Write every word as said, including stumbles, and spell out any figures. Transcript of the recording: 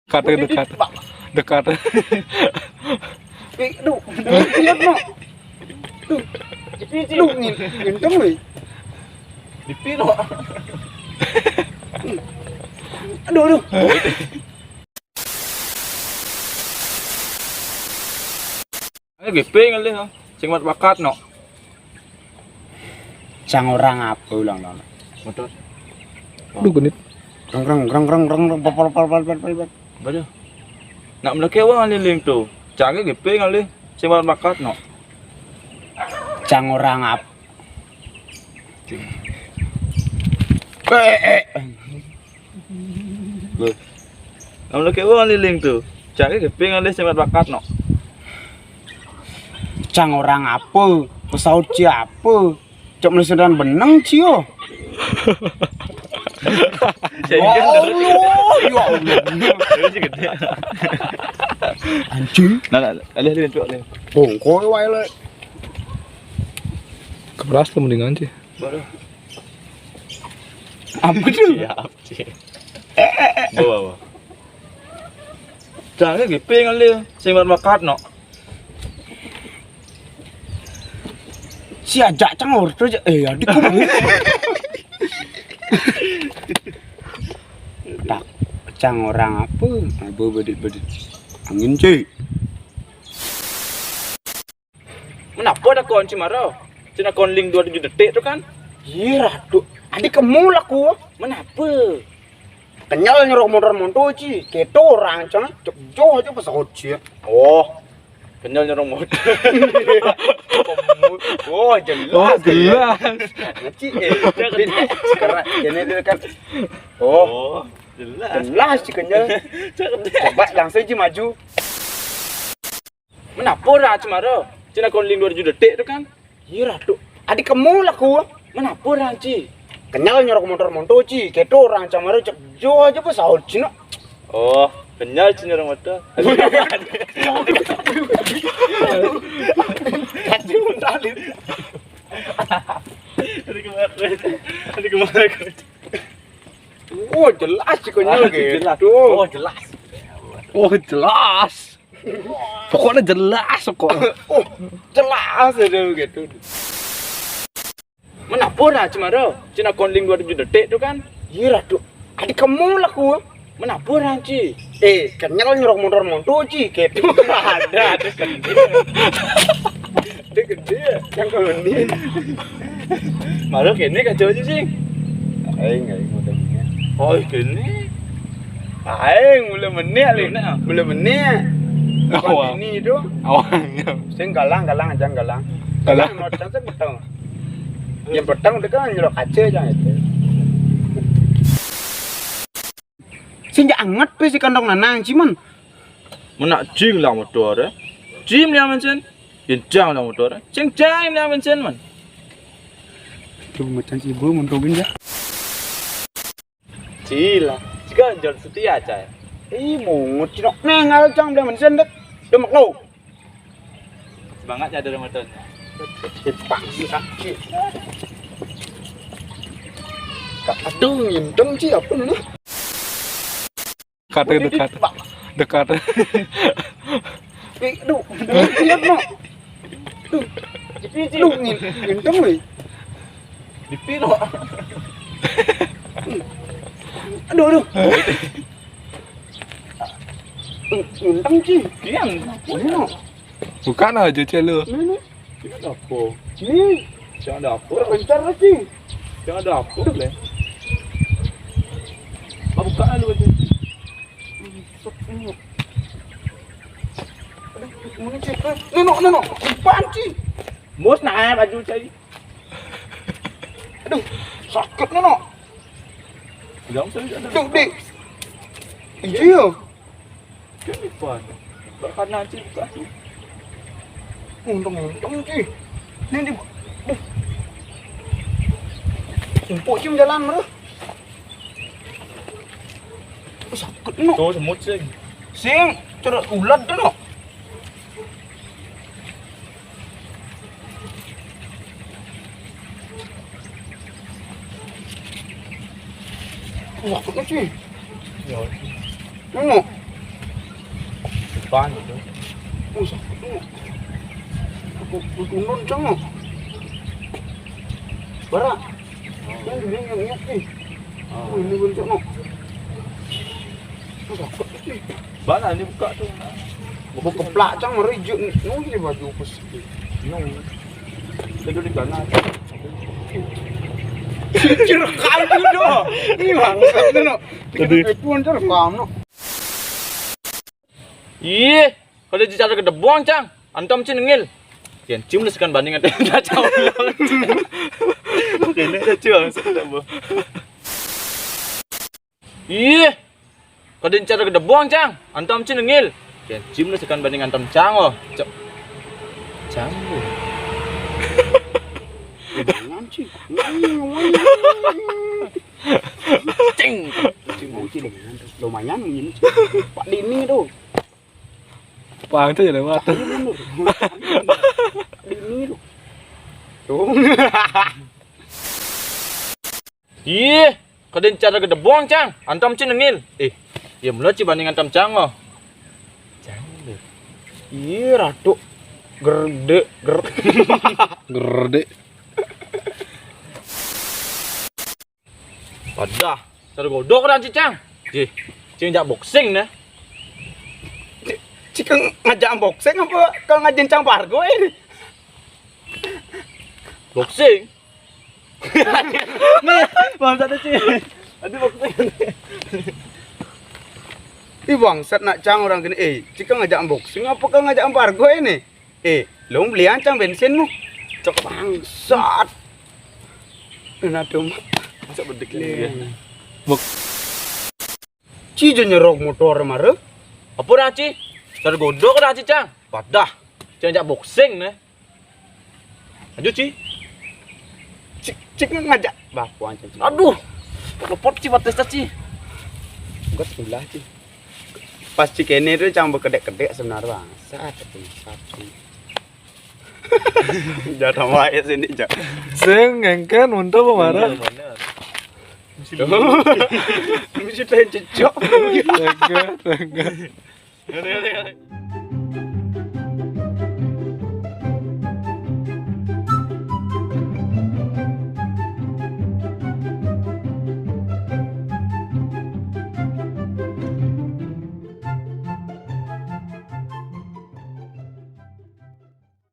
Dekat, dekat. Dekat. Pi, duh, duh, lihat, no. Duh, duh, ngin-, nginteng, weh. Di pino? Aduh, aduh. Ayo, gepeng kali, ha. Sing mat bakat, no. Cang orang apa ulang, ulang? Motor. Aduh, genit. Reng, reng, reng, reng, reng, reng, pal, pal, pal. Apa tu? Nak melaki orang liling tu. Cang gepeng kali. Sing mat bakat, no. Cang orang apa? Eh, eh, eh. Loh. Nak melaki orang liling tu. Cang gepeng kali, sing mat bakat, no. Cang orang apa? Pesawat siapa? Cok melesetan beneng, cio. Ya Allah, ya Allah. Anjing. Nah, nah, alih, alih, alih. Bongkol wae, le. Keras tu mendingan sih. Baru. Apa tu? Siap, sih. Bawa, bawa. Jangan gepeng kali, sing mat bakat, no. Si ajak cang order aja. Eh, adik kamu. Tak, cang orang apa? Abu bedit-bedit. Angin, cuy. Menapa dah kon cimara? Cina kon ling dua tujuh detik tu kan? Iya, Ratu. Adik kamu laku. Menapa? Kenyal nyerok motor monto, Ci. Keto orang, cang. Cok jo aja pesawat, Ci. Oh. Kenyal nyerok motor. Oh, jelas. Oh, jelas. Ngeci, eh. Sekarang, ini dia kan. Oh. Oh, jelas. Jelas, Ci, kenyal. Coba langsung, Ci, maju. Menapa dah cemara? Cina kon ling dua tujuh detik tu kan? Iya, Ratu. Adik kamu laku. Menapa dah, Ci? Kenyal nyerok motor monto, Ci. Keto orang cemara cek jo aja pesawat, Ci, no. Oh, kenyal, Ci, nyerok motor. Tadi mendalit. Tadi kemarin. Tadi kemarin. Oh, jelas, Ci, kenyal. Ah, gitu. Jelas. Oh, jelas. Oh, jelas. Pokoknya jelas kok. Oh, jelas ada begitu. Menapa dah cemara? Cina kon ling dua tujuh detik tu kan? Iya, Ratu. Adik kamu laku. Menapa dah, Ci? Eh, kenyal nyerok motor monto, Ci. Keto. Ada, ada. Dia gede ya, yang kalau ni. Malu kene kacau aja sih. Aing, aing udah punya. Oh, kene. Aing mulai menit, Lin. Mulai menit. Awal. Ini tu. Awalnya. Sing galang, galang aja, galang. Galang. Galang, mau datang, datang. Yang petang dia kan nyelok kaca aja itu. Sing anget pe si kandang nanang, Ci, man. Menak jing lah motor, eh. Jim lah, Mansen. Yang jang lah motor, eh. Sing jang lah, Mansen, man. Tu macam si ibu, muntungin ya. Cila, jika jual setia, cai. Ih, mungut, Cino. Neng, kalau cang beli Mansen, dek. Dia maklo. Semangat ya dari motornya. Cepat, sakit. Aduh, nginteng, Ci, apa ni? Dekat, dekat. Dekat. Ih, duh, duh, lihat, no. Duh, duh, ngin-, nginteng, weh. Di pino? Aduh, aduh. Nginteng, Ci. Kian. Ini, no. Bukan aja, Celo. Ini, ini. Ini ada apa? Ini. Yang ada apa? Terpencar, Ci. Yang ada apa, Le? Buka lu aja. Ini, Ci. Ini, no, no, no. Apaan, Ci? Mus, nah, baju, Ci. Aduh, sakit, no, no. Jangan usah, jangan usah. Tuh, Dik. Iya. Kenapa? Bakar nanti buka tu. Untung, untung, Ci. Ini di, duh. Empuk, Ci, jalan, bro. Oh, sakit, no. Tuh, semut, sing. Sing, cerut ulat tu, no. Wah, kena, Ci. Ya. Nengok. Apaan itu? Oh, sakit tuh. Aku, aku nendang, Cang, no. Bara. Yang gini, yang ini. Oh, ini bentuk, no. Oh, sakit, ih. Bana ini buka tuh. Buka keplak, Cang, mari juk. No, ini baju pas. No. Itu di mana? Anjir, kayu dong. Ini bangsat, no. Tadi. Itu anjir, kamu. Ih, kada dicara gedebong, Cang. Antam ci nengil. Yen cium lu sekan banding ada cacau. Ini ada cium. Ih, kada dicara gedebong, Cang. Antam ci nengil. Yen cium lu sekan banding antam cang, oh. Cok. Cang, oh. Jangan, Ci. Cing. Cing, Ci, lumayan ini, Ci. Pak Dini tuh. Pang tuh ya lewat. Ini tuh. Tuh. Ih, kada dicara gedebong, Cang. Antam ci nengil. Eh, ya mula ci banding antam cang, oh. Cang, deh. Ih, ratu. Gerde, ger-, gerde. Padah, cara godok dah, Cicang. Ji, Cing jak boxing, nah. Ci-, Cing ngajak boxing apa kalau ngajen Cang Pargo ini? Boxing? Nih, bangsat, Ci. Aduh, boxing. Ih, bangsat nak Cang orang gini. Eh, Cing ngajak boxing apa kalau ngajak Pargo ini? Eh, lu beli ancang bensinmu. Cok bangsat. Nah, tuh. Masa bedik lagi ya? Buk. Ci je nyerok motor mare. Apa dah, Ci? Cara godok dah, Ci, Cang. Padah. Cang jak boxing, nih. Ayo, Ci. Cik, cik ngajak. Bah, kuan, Cang. Aduh. Lepot, Ci, batas, Ci. Enggak sebelah, Ci. Pas cik ini tuh Cang bekedek-kedek sebenarnya, Bang. Sat, sat, sat. Jangan wae sini, Cang. Sing ngengken untuk pemarah. Mesti pengen cecok. Tega, tega.